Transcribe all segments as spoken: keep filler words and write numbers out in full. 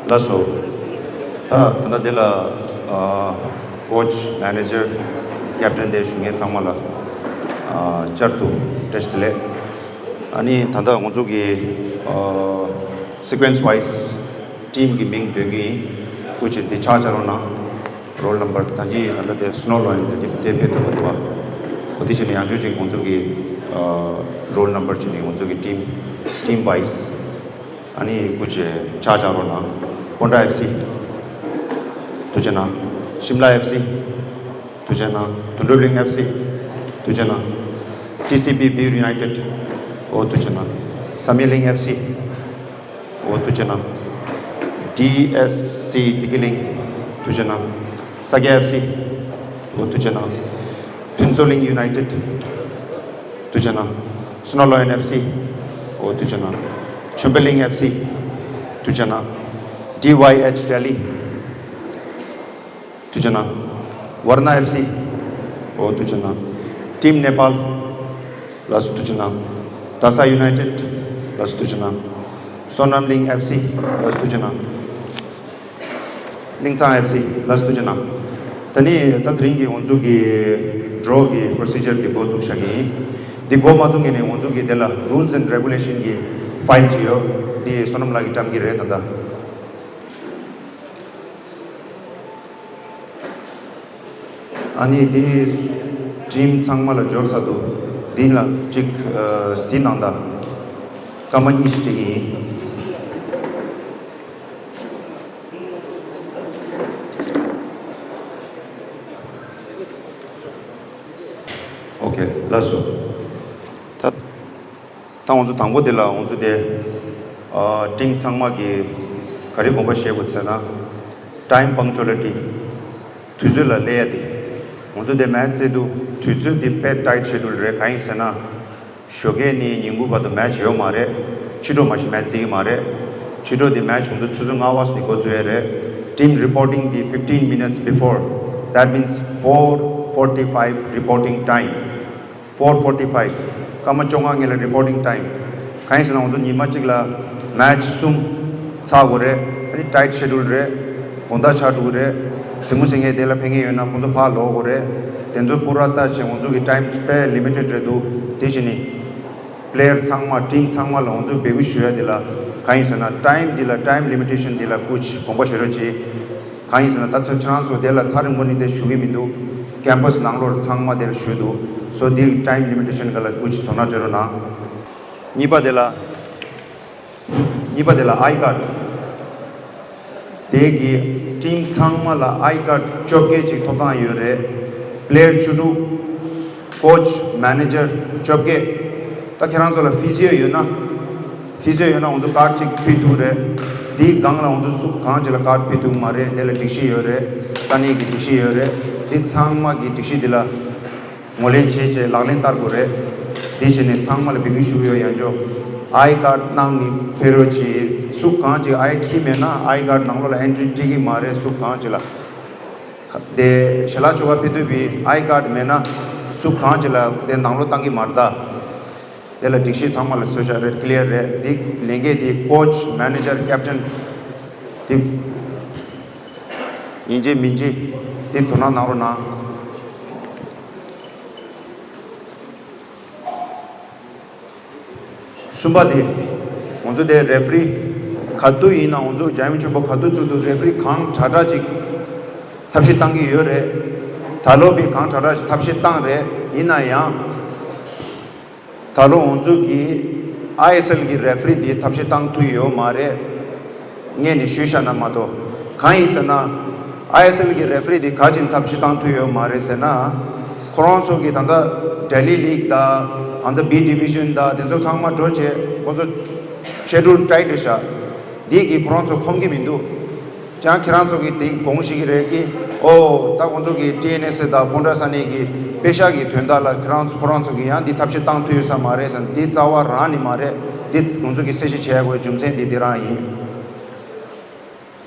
ལགས་སོ། ད་ད་ལྟ་འདི་ལ་ཨ་ཀོ་ཆི་མེ་ནེ་ཇར་ཀེབ་ཊན་དེ་བཞུགས་མཁན་ཚང་མ་ལ་ཨ་བསྐྱར་དུ་བཀྲ་ཤིས་བདེ་ལེགས། ཨ་ནི་ད་ལྟ་ང་ཚོ་གི་ཨ་སི་ཀུ་ཨེན་སི་ཝའི་སི་ཊིམ་གི་མིང་འདོན་གྱི་ཡིན། སྐུ་མཁྱེན་དེ་ཆ་ཆ་རོགས་གནང་། རོལ་ནམ་བར་ད་ཅི་ད་ལྟ་དེ་སི་ནོ་ལོ་ཡན་ད་ཅི་དེ་ཕེབས་ཐུབ་པ་འདུག་པ། འོ་དེ་བྱས་ནས་ཡང་བསྐྱར་ཅིག་ང་ཚོ་གི་ཨ་རོལ་ནམ་བར་བྱས་ནས་ང་ཚོ་གི་ཊིམ་ཊིམ་ཝའི་སི་ཨ་ནི་སྐུ་མཁྱེན་ཆ་ཆ་རོགས་གནང་། སྤོན་ཊ་ཨེཕ་སི་ཐུགས་རྗེ་གནང་། ཤིམ་ལ་ཨེཕ་སི་ཐུགས་རྗེ་གནང་། དོན་གྲུབ་གླིང་ཨེཕ་སི་ཐུགས་རྗེ་གནང་། ཊི་སི་བི་བིའུ་ཡུ་ནའི་ཊེཌ་འོ་ཐུགས་རྗེ་གནང་། བསམ་ཡས་གླིང་ཨེཕ་སི་འོ་ཐུགས་རྗེ་གནང་། ཌི་ཨེས་སི་བདེ་སྐྱིད་གླིང་ཐུགས་རྗེ་གནང་། ས་སྐྱ་ཨེཕ་སི་འོ་ཐུགས་རྗེ་གནང་། ཕུན་ཚོགས་གླིང་ཡུ་ནའི་ཊེཌ་ཐུགས་རྗེ་གནང་། སི་ནོ་ལོ་ཡན་ཨེཕ་སི་འོ་ཐུགས་རྗེ་གནང་། ཆོས་འཕེལ་གླིང་ཨེཕ་སི་ཐུགས་རྗེ་གནང་། ཌི་ཝའི་ཨེཆ་ལྡི་ལི་ཐུགས་རྗེ་གནང་། ཝར་ན་ཨེཕ་སི་འོ་ཐུགས་རྗེ་གནང་། ཊིམ་ནེ་པཱལ་ལགས་སུ་ཐུགས་རྗེ་གནང་། རྡ་ས་ཡུ་ནའི་ཊེཌ་ལགས་སུ་ཐུགས་རྗེ་གནང་། བསོད་ནམས་གླིང་ཨེཕ་སི་ལགས་སུ་ཐུགས་རྗེ་གནང་། གླིང་ཚང་ཨེཕ་སི་ལགས་སུ་ཐུགས་རྗེ་གནང་། ད་ནི་ད་དེ་རིང་གི་ང་ཚོ་གི་ཌོ་རོ་གི་པོ་རོ་སི་ཇར་དེ་འགོ་བཙུགས་བཞག་གི་ཡིན། འདི་འགོ་མ་བཙུགས་ཀྱི་ནས་ང་ཚོ་གི་དེ་ལ་རུལ་སི་ཨེན་ཌི་རེ་གུ་ལེ་ཤན་གི་ཕའིལ་ཅིག་ཡོད། འདི་བསོད་ནམས་ལགས་ཀྱིས་བཀྲམ་གྱི་རེད་ད་ལྟ། ཨ་ནི་དེ་ཊིམ་ཚང་མ་ལ་འབྱོར་ཚར་འདུག་འདི་ལ་གཅིག་གཟིགས་གནང་དང་། སྐར་མ་གཉིས་ཤིག་སྤྲད་ཀྱི་ཡིན། ཨོ་ཁེ། ལགས་སོ། ད་ད་ང་ཚོ་དང་པོ་དེ་ལ་ང་ཚོ་དེ་ཨ་ཊིམ་ཚང་མ་གི་ག་རེ་དགོངས་པ་བཞེས་དགོས་ཟེར་ན། ཊའིམ་པང་ཅུ་ལི་ཊི། དུས་ཚོད་ལ་སླེབས་ཡ་དེ། ང་ཚོ་དེ་མེ་ཆི་རྩེ་དུས་དུས་ཚོད་དེ་དཔེ་ཊའིཊ་ཤེ་ཌུལ་རེད། གང་ཡིན་ཟེར་ན། ཞོགས་ཀས་ནས་ཉིན་གུང་བར་དུ་མེ་ཆི་ཡོད་མ་རེད། ཕྱི་དྲོ་མ་གཞི་མེ་ཆི་རྩེ་གི་མ་རེད། ཕྱི་དྲོ་དེ་མེ་ཆི་ཆུང་ཚོད་ཆུ་ཚོད་ལྔ་པ་ནས་འགོ་བཙུགས་ཡ་རེད། ཊིམ་རི་པོར་ཊིང་དེ་fifteen minutes before, that means four forty-five reporting time. Four forty-five སྐར་མ་བཅོ་ལྔ་སྔོན་ལ་རི་པོར་ཊིང་ཊའིམ། གང་ཡིན་ཟེར་ན་ང་ཚོ་ཉི་མ་གཅིག་ལ་མེ་ཆི་གསུམ་ཚར་དགོས་རེད། ཨ་ནི་ཊའིཊ་ཤེ་ཌུལ་རེད། དགོང་དག་ཆགས་འགྲོ་གི་རེད། གཟིགས་མོ་གཟིགས་མཁན་དེ་ལ་ཕེབས་མཁན་ཡོད་ན་ཁོང་ཚོ་ཕར་ལོག་དགོས་རེད། དེ་ཚོ་པུ་ར་ལྟ་བྱས་ང་ཚོ་གི་ཊའིམ་དཔེ་ལི་མི་ཊེཌ་རེད་འདུག་དེ་བྱས་ནས་པི་ལེ་ཡར་ཚང་མ་ཊིམ་ཚང་མ་ལ་ང་ཚོ་འབོད་སྐུལ་ཞུ་ཡ་དེ་ལ་གང་ཡིན་ཟེར་ན་ཊའིམ་འདི་ལ་ཊའིམ་ལི་མི་ཊེ་ཤན་འདི་ལ་སྐུ་མཁྱེན་དགོངས་པ་བཞེས་རོགས་གྱིས། གང་ཡིན་ཟེར་ན་ད་ཚོད་ཁྱེད་རང་ཚོ་དེ་ལ་ཐག་རིང་པོ་ནས་དེ་བཞུགས་ཀྱི་མི་འདུག་ཀེམ་པ་སི་ནང་ལོགས་ཚང་མ་དེ་ལ་བཞུགས་འདུག་སོ་དེ་ཊའིམ་ལི་མི་ཊེ་ཤན་སྒང་ལ་སྐུ་མཁྱེན་དོ་སྣང་སྤྲད་རོགས་གནང་། གཉིས་པ་དེ་ལ། གཉིས་པ་དེ་ལ་ཨའི་ཀཱཌ། དེ་གི་ཊིམ་ཚང་མ་ལ་ཨའི་ཀཱཌ་བཅོ་བརྒྱད་ཅིག་ཐོབ་ཐང་ཡོད་རེད། པི་ལེ་ཡར་བཅུ་དྲུག་ཀོ་ཆི་མེ་ནེ་ཇར་བཅོ་བརྒྱད། ད་ཁྱེད་རང་ཚོ་ལ་ཕི་ཛི་ཡོ་ཡོད་ན། ཕི་ཛི་ཡོ་ཡོད་ན་ང་ཚོ་ཀཱཌ་ཅིག་ཕུལ་ཐུབ་རེད། དེའི་སྒང་ལ་ང་ཚོ་སུ་གང་ཅིག་ལ་ཀཱཌ་ཕུལ་ཐུབ་མ་རེད། དེ་ལ་སྒྲིག་གཞི་ཡོད་རེད། ས་གནས་ཀྱི་སྒྲིག་གཞི་ཡོད་རེད། དེ་ཚང་མ་གི་སྒྲིག་གཞི་དེ་ལ་ངོས་ལེན་བྱས་བྱས་ལག་ལེན་བསྟར་དགོས་རེད། དེ་བྱས་ནས་ཚང་མ་ལ་འབོད་སྐུལ་ཞུ་གི་ཡོད། ཡང་ཅོ་ཨའི་ཀཱཌ་གནང་ནས་ཕེབས་རོགས་གྱིས། སུ་གང་ཅིག་ཨའི་ཀཱཌ་མེད་ན་ཨའི་ཀཱཌ་ནང་ལོགས་ལ་ཨེན་ཊི་རི་སྤྲད་ཀྱི་མ་རེད། སུ་གང་ཅིག་ལ། དེ་ཞལ་ལག་མཆོད་གར་ཕེབས་དུས་པའི་ཨའི་ཀཱཌ་མེད་ན་སུ་གང་ཅིག་ལ་དེ་ནང་ལོགས་བཏང་གི་མ་རེད་ད། དེ་ལ་སྒྲིག་གཞི་ཚང་མ་ལ་བཟོས་བཞག་རེད། ཀི་ལི་ཡར་རེད། དེ་ལས་འགན་དེ་ཀོ་ཆི་མེ་ནེ་ཇར་ཀེབ་ཊན་དེ་ཡིན་གཅིག་མིན་གཅིག་དེ་དོ་སྣང་གནང་རོགས་གནང་། གསུམ་པ་དེ། ང་ཚོ་དེ་རེ་ཕི་རི་ག་དུས་ཡིན་ན་ང་ཚོ་རྒྱལ་ཡུམ་ཆེན་པོ་ག་དུས་བཙུགས་དུས་རེ་ཕི་རི་གང་དྲག་དྲག་ཅིག་ཐབས་ཤེས་བཏང་གི་ཡོད་རེད། ད་ལོ་བི་གང་དྲག་དྲག་ཅིག་ཐབས་ཤེས་བཏང་རེད། ཡིན་ན་ཡང་། ད་ལོ་ང་ཚོ་གི་ཨའི་ཨེས་ཨེལ་གི་རེ་ཕི་རི་དེ་ཐབས་ཤེས་བཏང་ཐུབ་ཡོད་མ་རེད། ངས་ནི་ཞུས་བཞག་ན་མ་གཏོགས། གང་ཡིན་ཟེར་ན། ཨའི་ཨེས་ཨེལ་གི་རེ་ཕི་རི་དེ་ག་ཅིག་ཐབས་ཤེས་བཏང་ཐུབ་ཡོད་མ་རེད་ཟེར་ན། ཁོ་རང་ཚོ་གི་ད་ལྟ་ལྡི་ལི་ལིག་དང་། ཨ་ནི་བི་ཌི་བི་ཤན་དང་དེ་ཚོ་ཚང་མ་འགྲོ་བྱས་ཁོ་ཚོ་ཤེ་ཌུལ་ཊའིཊ་རེད་ཤག་འདི་གིས་ཁོ་རང་ཚོ་ཁོམ་གྱི་མི་འདུག་ཀྱང་ཁྱེད་རང་ཚོ་གིས་དེ་དགོངས་ཤེས་ཀྱི་རེད་ཀི། ཨོ་ད་ཁོང་ཚོ་གིས་ཊི་ཨེན་ཨེས་ཨེ་དང་སྤོན་ཊ་ས་གནས་ཀྱི་པེ་ཤག་གི་དོན་དག་ལ་ཁྱེད་རང་ཚོ་ཁོ་རང་ཚོ་གིས་ཡང་འདི་ཐབས་ཤེས་བཏང་ཐུབ་ཡོད་ས་མ་རེད་ཟེར་ནས་དེ་རྩ་བ་རང་ནས་མ་རེད། འདི་ཁོང་ཚོ་གིས་གསལ་བཤད་བྱས་དགོས་རྒྱུ་མཚན་འདི་འདི་རང་ཡིན།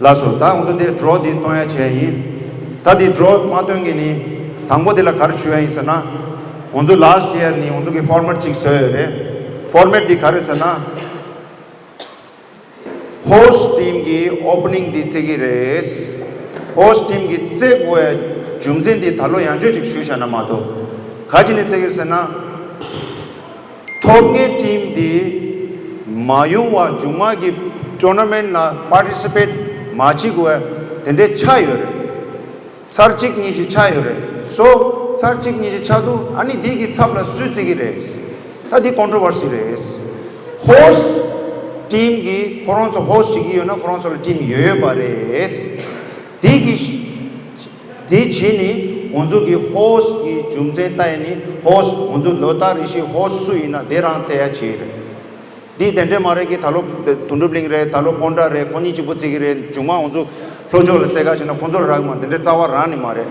ལགས་སོ། ད་ང་ཚོ་དེ་ཌོ་རོ་འདི་གཏོང་ཡ་བྱས་ཡིན། ད་འདི་ཌོ་རོ་མ་གཏོང་གི་ནི་དང་པོ་འདི་ལ་ག་རེ་ཞུ་ཡ་ཡིན་ཟེར་ན། ང་ཚོ་ལཱ་སི་ཊི་ཡར་ནི་ང་ཚོ་གི་ཕོར་མེཊ་ཅིག་བཟོས་ཡོད་རེད། ཕོར་མེཊ་འདི་ག་རེ་ཟེར་ན། Host team གི་opening འདི་བརྩི་གི་རེད། Host team གི་བརྩི་དགོས་རྒྱུ་མཚན་འདི་ད་ལོ་ཡང་བསྐྱར་ཅིག་ཞུས་བཞག་ན་མ་གཏོགས། ག་ཅི་ནས་བརྩི་གི་རེད་ཟེར་ན། ཐོབ་མཁན་team འདི་མ་ཡོང་བ་མཇུག་མ་གི་tournament ལ་participate མ་བྱེད་དགོས་དེ་འདྲའི་ཆགས་ཡོད་རེད། ཚར་གཅིག་གཉིས་ཅིག་ཆགས་ཡོད་རེད། སོ་ཚར་གཅིག་གཉིས་ཅིག་ཆགས་འདུག་ཨ་ནི་འདི་གི་ཚབ་ལ་སུས་བརྩི་གི་རེད། ད་འདི་controversy རེད། Host team གི་ཁོ་རང་ཚོ་host བྱེད་ཀྱི་ཡོད་ན་ཁོ་རང་ཚོ་ལ་team ཡོད་ཡོད་པ་རེད། འདི་གི་འདི་བྱས་ནི་ང་ཚོ་གི་host གི་རྒྱུ་མཚན་ལྟ་ཡ་ནི་host ང་ཚོ་ལོ་ལྟར་རེ་བཞིན་host སུ་ཡིན་ན་དེ་རང་བརྩི་ཡ་བྱེད་རེད། འདི་དེ་འདྲས་མ་རེད་ཀི། ད་ལོ་དོན་གྲུབ་གླིང་རེད། ད་ལོ་སྤོན་ཊ་རེད། ཁོ་གཉིས་གཅིག་པུ་བརྩི་གི་རེད། མཇུག་མ་ང་ཚོ་ལྷོ་ཕྱོགས་ལ་བརྩི་ག་བྱས་ན་ཁོ་ཚོ་ལ་རག་མ་དེ་འདྲས་རྩ་བ་རང་ནས་མ་རེད།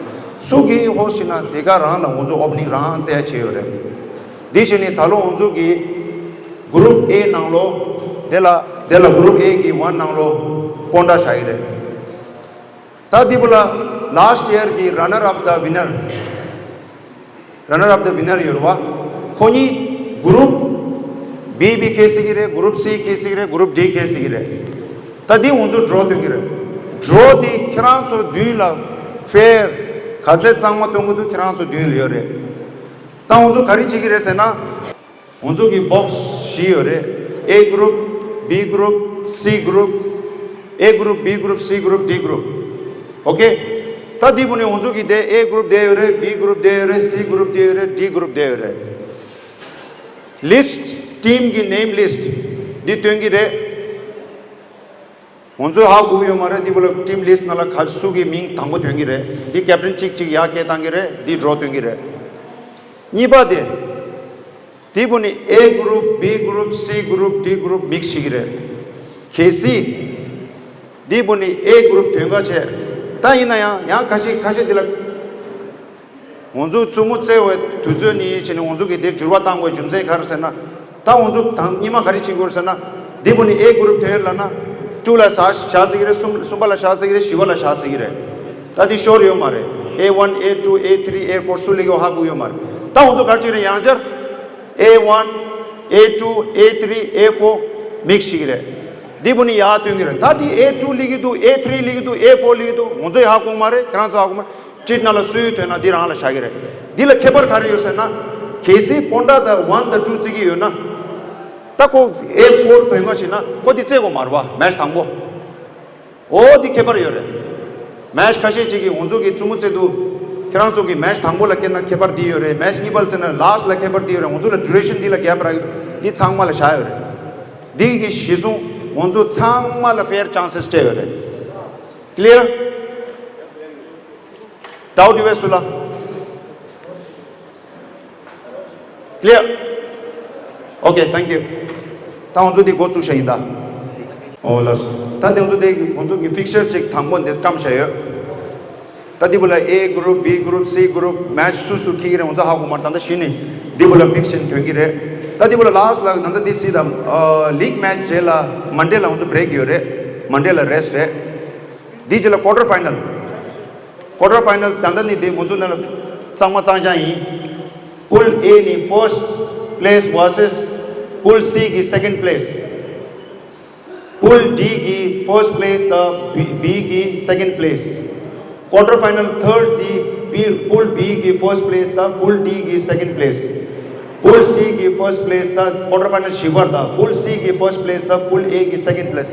སུ་གིས་host བྱས་ན་དེ་ག་རང་ལ་ང་ཚོ་opening རང་བརྩི་ཡ་བྱས་ཡོད་རེད། འདི་བྱས་ནས་ད་ལོ་ང་ཚོ་གི་group A ནང་ལོགས་དེ་ལ་དེ་ལ་group A གི་one ནང་ལོགས་སྤོན་ཊ་བཞག་གི་རེད། ད་འདི་པོ་ལ་last year གི་runner up the winner runner up the winner ཡོད་རེད་བ། ཁོ་གཉིས་group B བི་ཁེལ་སྲིད་ཀྱི་རེད། group C ཁེལ་སྲིད་ཀྱི་རེད། group D ཁེལ་སྲིད་ཀྱི་རེད། ད་འདི་ང་ཚོ་draw སྟོན་གྱི་རེད། Draw འདི་ཁྱེད་རང་ཚོ་མདུན་ལ་fair ག་ཚད་གཙང་མ་སྟོན་གྱི་འདུག་ཁྱེད་རང་ཚོ་མདུན་ལ་ཡོད་རེད། ད་ང་ཚོ་ག་རེ་བྱེད་ཀྱི་རེད་ཟེར་ན། ང་ཚོ་གི་box བཞི་ཡོད་རེད། A group, B group, C group, A group, B group, C group, D group. Okay. ད་འདི་པོ་ནི་ང་ཚོ་གི་དེ་A group དེ་ཡོད་རེད། B group དེ་ཡོད་རེད། C group དེ་ཡོད་རེད། D group དེ་ཡོད་རེད། List, team གི་name list འདི་སྟོན་གྱི་རེད། ང་ཚོས་ཧ་གོ་གི་ཡོད་མ་རེད། འདི་པོ་ལ་team list ནང་ལ་ག་སུ་གི་མིང་དང་པོ་ཐོན་གྱི་རེད། འདི་captain གཅིག་གཅིག་ཡར་སྐད་བཏང་གི་རེད། འདི་draw སྟོན་གྱི་རེད། གཉིས་པ་དེ། འདི་པོ་ནི་A group, B group, C group, D group mix བྱེད་ཀྱི་རེད། གལ་སྲིད། འདི་པོ་ནི་A group ཐོན་ག་བྱས། ད་ཡིན་ན་ཡང་ཡང་ཁ་ཤས་ཁ་ཤས་འདི་ལ། ང་ཚོ་རྩེད་མོ་རྩེ་བའི་དུས་ཚོད་ནི་བྱས་ནས་ང་ཚོ་གི་འདིར་འགྱུར་བ་བཏང་དགོས་རྒྱུ་མཚན་ག་རེ་ཟེར་ན། ད་ང་ཚོ་དང་སྔོན་མ་ག་རེ་བྱེད་དགོས་ཟེར་ན། འདི་པོ་ནི་A group ཐོན་ལབ་ན། two ལ་བཞག་བཞག་སྲིད་ཀྱི་རེད། གསུམ་གསུམ་པ་ལ་བཞག་སྲིད་ཀྱི་རེད། བཞི་པ་ལ་བཞག་སྲིད་ཀྱི་རེད། ད་འདི་ཤོར་ཡོད་མ་རེད། A one, A two, A three, A four སུ་སླེབས་ཡོད་ཧ་གོ་ཡོད་མ་རེད། ད་ང་ཚོ་ག་རེ་བྱེད་ཀྱི་རེད། ཡང་བསྐྱར། A one, A two, A three, A four mix བྱེད་ཀྱི་རེད། འདི་པོ་ནི་ཡར་སྟོན་གྱི་རེད། ད་འདི་A two སླེབས་ཀྱི་འདུག A three སླེབས་ཀྱི་འདུག A four སླེབས་ཀྱི་འདུག་ང་ཚོ་ཡང་ཧ་གོ་མ་རེད། ཁྱེད་རང་ཚོ་ཧ་གོ་མ་རེད། ཊིཊ་ནང་ལ་སུ་ཡོད་ཐོན་ན་འདི་རང་ལ་བཞག་གི་རེད། འདི་ལ་ཁྱད་པར་ག་རེ་ཡོད་ཟེར་ན། གལ་སྲིད་སྤོན་ཊ་དང་ཝན་དང་ཊུ་བརྩི་གི་ཡོད་ན། ད་ཁོ་A four ཐོན་ག་བྱེད་ན་ཁོ་འདི་རྩེ་དགོས་མ་རེད་བ། མེཆ་དང་པོ། འོ་འདི་ཁྱད་པར་ཡོད་རེད། མེཆ་ཁ་ཤས་ཅིག་གིས་ང་ཚོ་གི་རྩེད་མོ་རྩེ་དུས། ཁྱེད་རང་ཚོ་གི་མེཆ་དང་པོ་ལ་སྐྱེལ་ན་ཁྱད་པར་འདི་ཡོད་རེད། མེཆ་གཉིས་པ་ལ་རྩེ་ན་ལཱསི་ལ་ཁྱད་པར་འདི་ཡོད་རེད། ང་ཚོ་ལ་ཌུ་རེ་ཤན་འདི་ལ་གེབ་རག་གི་འདུག་འདི་ཚང་མ་ལ་བཞག་ཡོད་རེད། འདི་གི་གཞི་བཟུང་ང་ཚོ་ཚང་མ་ལ་ཕེར་ཅན་སི་སྤྲད་ཡོད་རེད། ཀི་ལི་ཡར། ཌའུཊ་ཡོད་པས་སུ་ལ། ཀི་ལི་ཡར། ཨོ་ཀེ། ཐེང་ཀིའུ། ད་ང་ཚོ་འདི་འགོ་བཙུགས་བྱ་ཡིན་ད། ཨོ་ལགས་སོ། ད་འདི་ང་ཚོ་འདི་ང་ཚོ་གི་ཕིག་ཅར་གཅིག་དང་པོ་འདི་བཀྲམ་བྱ་ཡོད། ད་འདི་པོ་ལ་A group, B group, C group མེཆ་སུ་སུ་ཁེལ་གྱི་རེད། ང་ཚོ་ཧ་གོ་མ་རེད། ད་ལྟ་གཞི་ནས་འདི་པོ་ལ་ཕིག་ཅར་ཐོན་གྱི་རེད། ད་འདི་པོ་ལ་ལཱསི་ལ་ད་ལྟ་འདི་སྲིད་དམ། ལིག་མེཆ་རྗེས་ལ་མན་ཌེ་ལ་ང་ཚོ་བྷི་རེག་ཡོད་རེད། མན་ཌེ་ལ་རེསི་རེད། འདི་རྗེས་ལ་ཀོར་ཊར་ཕའི་ནལ། ཀོར་ཊར་ཕའི་ནལ་ད་ལྟ་ནི་དེ་ང་ཚོ་ནང་ལ་གཙང་མ་གཙང་རྐྱང་ཡིན། Pool A ནི་first place versus Pool C གི་second place. Pool D གི་first place དང་B B གི་second place. Quarter final third དེ་B Pool B གི་first place དང་Pool D གི་second place. Pool C གི་first place དང་quarter final བཞི་པ་དང་Pool C གི་first place དང་Pool A གི་second place.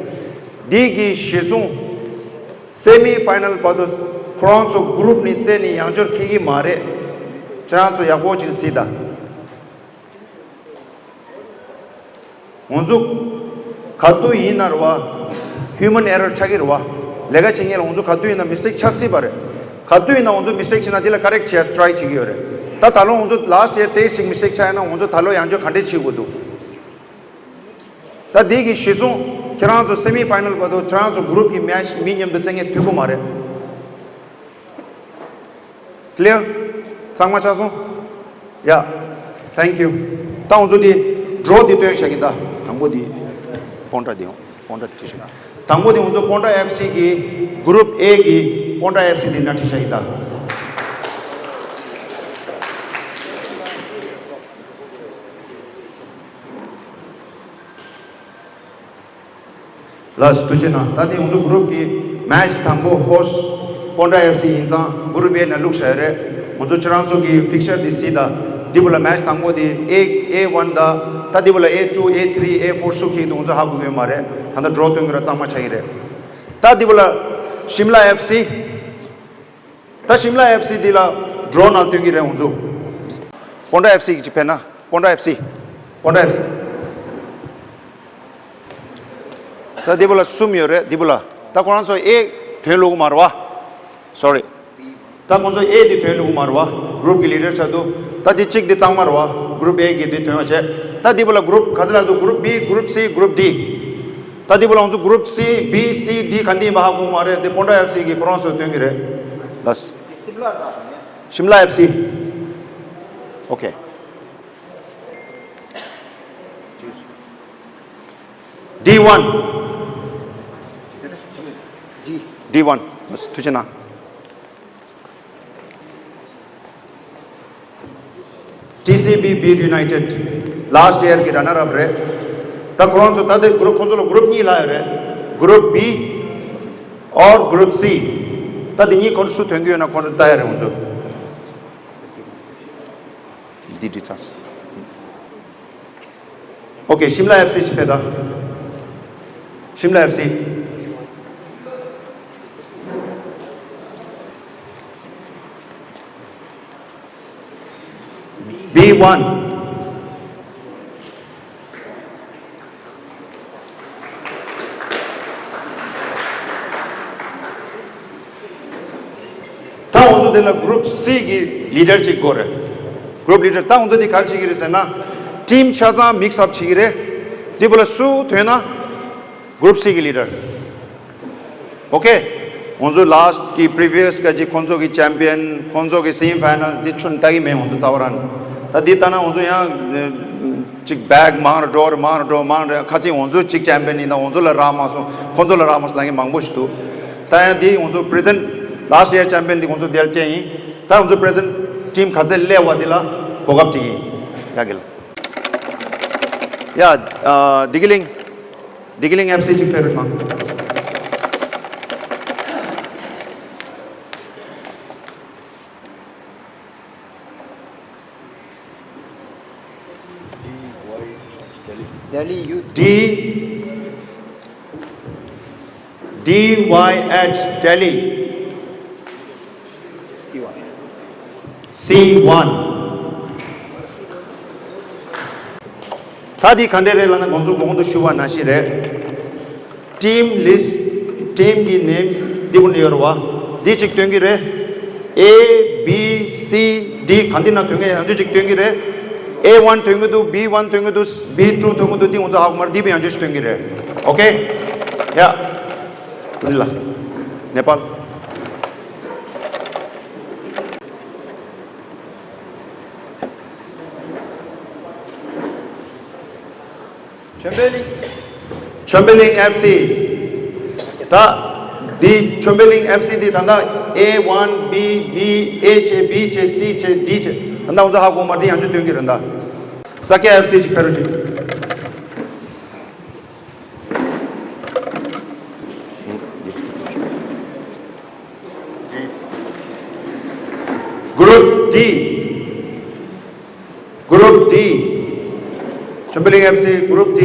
འདི་གི་གཞི་བཟུང་སེ་མི་ཕའི་ནལ་བར་དུ་ཁོ་རང་ཚོ་གུ་རུབ་ནས་རྩེ་ནས་ཡང་བསྐྱར་འཁེལ་གྱི་མ་རེད། ཁྱེད་རང་ཚོ་ཡག་པོ་ཅིག་གཟིགས་དང་། ང་ཚོ་ག་དུས་ཡིན་ན་རེད་བ། ཧིའུ་མན་ཨེ་རར་ཆགས་ཀྱི་རེད་བ། ལས་ཀ་བྱེད་མཁན་ལ་ང་ཚོ་ག་དུས་ཡིན་ན་མི་སི་ཊེག་ཆགས་སྲིད་པ་རེད། ག་དུས་ཡིན་ན་ང་ཚོ་མི་སི་ཊེག་བྱས་ན་དེ་ལ་ཀ་རེག་བྱེད་ཡ་ཊི་རའི་བྱེད་ཀྱི་ཡོད་རེད། ད་ད་ལོ་ང་ཚོ་ལཱསི་ཡར་དེ་ཞིག་མི་སི་ཊེག་ཆགས་ཡིན་ན་ང་ཚོ་ད་ལོ་ཡང་བསྐྱར་ག་འདྲས་བྱེད་དགོས་འདུག་ད་འདི་གི་གཞི་བཟུང་ཁྱེད་རང་ཚོ་སེ་མི་ཕའི་ནལ་བར་དུ་ཁྱེད་རང་ཚོ་གུ་རུབ་ཀྱི་མེཆ་མི་མཉམ་དུ་རྩེ་མཁན་ཐུག་གི་མ་རེད། ཀི་ལི་ཡར། ཚང་མ་ཆགས་སོང་། ཡ། ཐེང་ཀིའུ། ད་ང་ཚོ་འདི་ཌོ་རོ་འདི་སྟོན་བྱ་གི་ད། དང་པོ་འདི་སྤོན་ཊ་འདི་ཡོང་། སྤོན་ཊ་འདི་ཁྲིད་ཤོག་དང་པོ་འདི་ང་ཚོ་སྤོན་ཊ་ཨེཕ་སི་གི་གུ་རུབ་ཨེ་གི་སྤོན་ཊ་ཨེཕ་སི་འདི་ན་ཁྲིད་བྱ་གི་ད། ལགས་སོ། ཐུགས་རྗེ་གནང་། ད་དེ་ང་ཚོ་གུ་རུབ་ཀྱི་མེ་ཆི་དང་པོ་ཧོ་སི་སི་པོན་ཊ་ཨེཕ་སི་ཡིན་ཙང་གུ་རུབ་ཨེ་ནང་བླུགས་བཞག་ཡོད་རེད། ང་ཚོ་ཁྱེད་རང་ཚོ་གི་ཕིག་ཤར་དེ་གཟིགས་དང་། འདི་བུ་ལ་མེ་ཆི་དང་པོ་དེ་ཨེ་ཨེ་ཝན་དང་། ད་འདི་བུ་ལ་ཨེ་ཊུ་ཨེ་ཐི་རི་ཨེ་ཕོར་སུ་ཁེལ་འདུག་ང་ཚོ་ཧ་གོ་གི་ཡོད་མ་རེད། ད་ལྟ་ཌོ་རོ་སྟོན་གྱི་ར་གཙང་མ་ཆགས་ཀྱི་རེད། ད་འདི་བུ་ལ་ཤིམ་ལ་ཨེཕ་སི། ད་ཤིམ་ལ་ཨེཕ་སི་འདི་ལ་ཌོ་རོ་ནང་སྟོན་གྱི་རེད་ང་ཚོ། པོན་ཊ་ཨེཕ་སི་གི་ཅིག་ཕེབས་ན། པོན་ཊ་ཨེཕ་སི། པོན་ཊ་ཨེཕ་སི། ད་འདི་བུ་ལ་གསུམ་ཡོད་རེད། འདི་བུ་ལ། ད་ཁོ་རང་ཚོ་ཨེ་དོན་ལུགས་མ་རེད་བ། སོ་རི། ད་ཁོང་ཚོ་ཨེ་འདི་དོན་ལུགས་མ་རེད་བ། གུ་རུབ་ཀྱི་ལི་ཌར་ཆགས་འདུག་ད་འདི་གཅིག་འདི་གཙང་མ་རེད་བ། གུ་རུབ་ཨེ་གི་འདི་དོན་བ་བྱས། ད་འདི་བུ་ལ་གུ་རུབ་ག་ཚོད་ལབ་འདུག་གུ་རུབ་བི། གུ་རུབ་སི། གུ་རུབ་ཌི། ད་འདི་བུ་ལ་ང་ཚོ་གུ་རུབ་སི། བི། སི། ཌི་ག་འདི་ཡིན་པ་ཧ་གོ་མ་རེད། འདི་པོན་ཊ་ཨེཕ་སི་གི་ཁོ་རང་ཚོ་སྟོན་གྱི་རེད། ལགས། ཤིམ་ལ་ཨེཕ་སི། ཨོ་ཁེ། ཌི་ཝན། ཌི་ཝན། ཐུགས་རྗེ་གནང་། ཊི་སི་བི་བིཌ་ཡུ་ནའི་ཊེཌ། ལཱ་སི་ཊི་ཡར་གྱི་ར་ནར་ཨབ་རེད། ད་ཁོ་རང་ཚོ་ད་ལྟའི་གུ་རུབ། ཁོང་ཚོ་ལ་གུ་རུབ་གཉིས་ལྷག་ཡོད་རེད། གུ་རུབ་བི། ཨོར་གུ་རུབ་སི། ད་འདི་གཉིས་ཁོ་ཚོ་སུ་ཐོན་གྱི་ཡོད་ན་ཁོ་ཚོ་ལྟ་ཡ་རེད་ང་ཚོ། འདི་འདྲི་ཚར། ཨོ་ཁེ། ཤིམ་ལ་ཨེཕ་སི་ཅིག་ཕེབས་དང་། ཤིམ་ལ་ཨེཕ་སི། བི་ཝན། ད་ང་ཚོ་དེ་ལ་གུ་རུབ་སི་གི་ལི་ཌར་ཅིག་དགོས་རེད། གུ་རུབ་ལི་ཌར། ད་ང་ཚོ་དེ་ག་རེ་བྱེད་ཀྱི་རེད་ཟེར་ན། ཊིམ་ཆ་ཚང་མིག་སི་ཨབ་བྱེད་ཀྱི་རེད། དེ་བོ་ལ་སུ་ཐོན་ན་གུ་རུབ་སི་གི་ལི་ཌར། ཨོ་ཁེ། ང་ཚོ་ལཱ་སི་ཊི་གི་པི་རི་བི་ཡ་སི་ག་ཅིག་ཁོང་ཚོ་གི་ཅེམ་པི་ཡན། ཁོང་ཚོ་གི་སེ་མི་ཕའི་ནལ་འདི་ཆུ་ནི་ལྟ་གི་མེད་ང་ཚོ་རྩ་བ་རང་། ད་འདི་ལྟ་ན་ང་ཚོ་ཡང་ཅིག་བེག་མང་རུ་འགྲོ་རུ་མང་རུ་འགྲོ་མང་རུ། ཁ་ཅིག་ང་ཚོ་ཅིག་ཅེམ་པི་ཡན་ཡིན་ན་ང་ཚོ་ལ་རག་མ་སོང་། ཁོང་ཚོ་ལ་རག་མ་སོང་ལབ་མཁན་མང་པོ་ཞིག་འདུག་ད་ཡང་འདི་ང་ཚོ་པི་རི་ཛེན་ཊི། ལཱ་སི་ཊི་ཡར་ཅེམ་པི་ཡན་འདི་ང་ཚོ་དེ་ལ་སྤྲད་ཡིན། ད་ང་ཚོ་པི་རི་ཛེན་ཊི་ཊིམ་ག་ཚད་སླེབས་པ་འདི་ལ་གོ་སྐབས་སྤྲད་ཡིན། ཡ་གི་ལ། ཡ། ཨ། བདེ་སྐྱིད་གླིང་། བདེ་སྐྱིད་གླིང་ཨེཕ་སི་ཅིག་ཕེབས་རོགས་གནང་། Delhi youth. D, D Y H Delhi. C one. C one. ད་འདི་ག་འདྲས་རེད་ལབ་ན་ང་ཚོ་གོང་དུ་ཞུ་བ་ནང་བཞིན་རེད། ཊིམ་ལིསི་ཊི། ཊིམ་གྱི་ནེམ་འདི་བོ་ནས་ཡོད་རེད་བ། འདི་གཅིག་སྟོན་གྱི་རེད། A B C D ག་འདི་ན་ཐོན་མཁན་ཡང་ཅིག་སྟོན་གྱི་རེད། A one ཐོན་གྱི་འདུག B one ཐོན་གྱི་འདུག B two ཐོན་གྱི་འདུག་འདི་ང་ཚོ་ཧ་གོ་མ་རེད། འདི་བོ་ཡང་ཅིག་སྟོན་གྱི་རེད། ཨོ་ཁེ། ཡ། ཀྲུང་ལ། ནེ་པཱལ། ཆོས་འཕེལ་གླིང་། ཆོས་འཕེལ་གླིང་ཨེཕ་སི། ད་འདི་ཆོས་འཕེལ་གླིང་ཨེཕ་སི་འདི་ད་ལྟ་A one B B A བྱས། B བྱས། C བྱས། D བྱས། ད་ལྟ་ང་ཚོ་ཧ་གོ་མ་རེད། འདི་ཡང་ཅིག་སྟོན་གྱི་རེད་ད། ས་སྐྱ་ཨེཕ་སི་ཅིག་ཕེབས་རོགས་གྱིས། Group D. Group D. ཆོས་འཕེལ་གླིང་ཨེཕ་སི་Group D.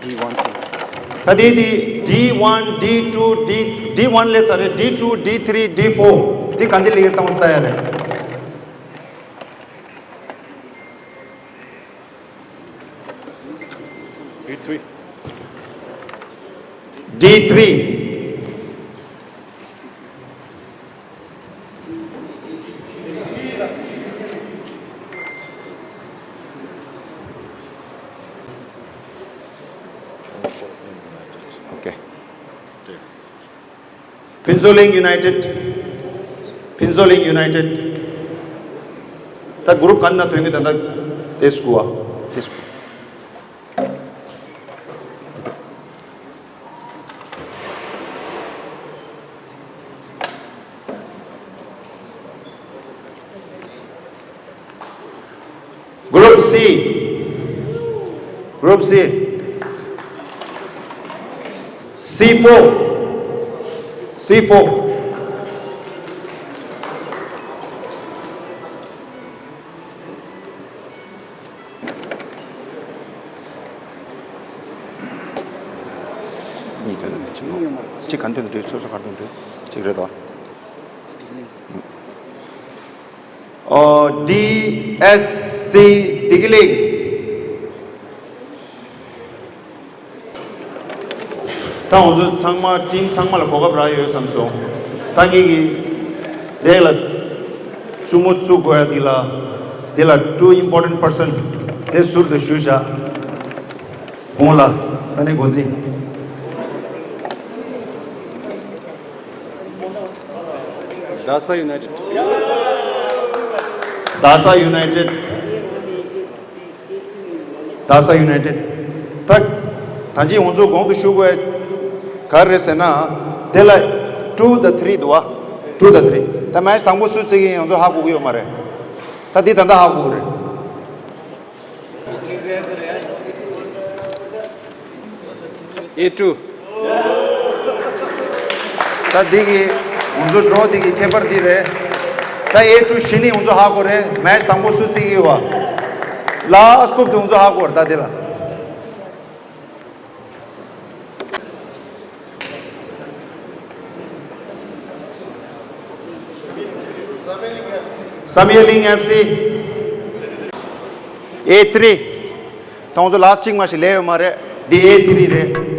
D one two. ད་འདི་འདི་D one, D two, D, D one སླེབས་ཚར་རེད། D two, D three, D four འདི་ག་འདི་ལ་ཡར་བཏང་ལྟ་ཡ་རེད། D three. D three. Okay. ཕུན་ཚོགས་གླིང་ཡུ་ནའི་ཊེཌ། ཕུན་ཚོགས་གླིང་ཡུ་ནའི་ཊེཌ། ད་གུ་རུབ་ག་ན་ཐོན་གྱི་ད་ལྟ་དེ་སྐུ་བ། དེ་སྐུ། C, Group C, C four, C four. གཉིས་འདོན་ནས་ཕྱིན་ནོ། གཅིག་ག་འདོན་འདུག་སོ་སོ་ག་འདོན་འདུག་གཅིག་རེད་དོ། ཨོ། ཌི་ཨེས་སི། བདེ་སྐྱིད་གླིང་། ད་ང་ཚོ་ཚང་མ་ཊིམ་ཚང་མ་ལ་གོ་སྐབས་རག་ཡོད་བསམ་སོང་། ད་ངེད་ཀྱིས་དེ་ལ་བཙུན་མོ་བཙུགས་དགོས་ཡ་འདི་ལ། དེ་ལ་two important person དེ་ཟུར་དུ་ཞུ་བཞག་བོང་ལ་ས་གནས་འགོ་འཛིན། རྡ་ས་ཡུ་ནའི་ཊེཌ། རྡ་ས་ཡུ་ནའི་ཊེཌ། རྡ་ས་ཡུ་ནའི་ཊེཌ། ད་ད་ཅི་ང་ཚོ་གོང་དུ་ཞུ་དགོས་ག་རེ་རེད་ཟེར་ན། དེ་ལ་two དང་three འདུག་བ། two དང་three། ད་མེཆ་དང་པོ་སུ་རྩེ་གི་ཡིན་ང་ཚོ་ཧ་གོ་གི་ཡོད་མ་རེད། ད་འདི་ད་ལྟ་ཧ་གོ་གི་རེད། ཨེ་ཊུ། ད་འདི་གི་ང་ཚོ་ཌོ་རོ་འདི་གི་ཁྱད་པར་འདི་རེད། ད་ཨེ་ཊུ་གཞི་ནས་ང་ཚོ་ཧ་གོ་རེད། མེཆ་དང་པོ་སུ་རྩེ་གི་ཡོད་བ། ལཱ་སི་ཊི་སྐུབ་དུ་ང་ཚོ་ཧ་གོ་རེད། ད་འདི་ལ། བསམ་ཡས་གླིང་ཨེཕ་སི། ཨེ་ཐི་རི། ད་ང་ཚོ་ལཱ་སི་ཊི་གཅིག་མ་ཞིག་ལས་ཡོད་མ་རེད། འདི་ཨེ་ཐི་རི་རེད།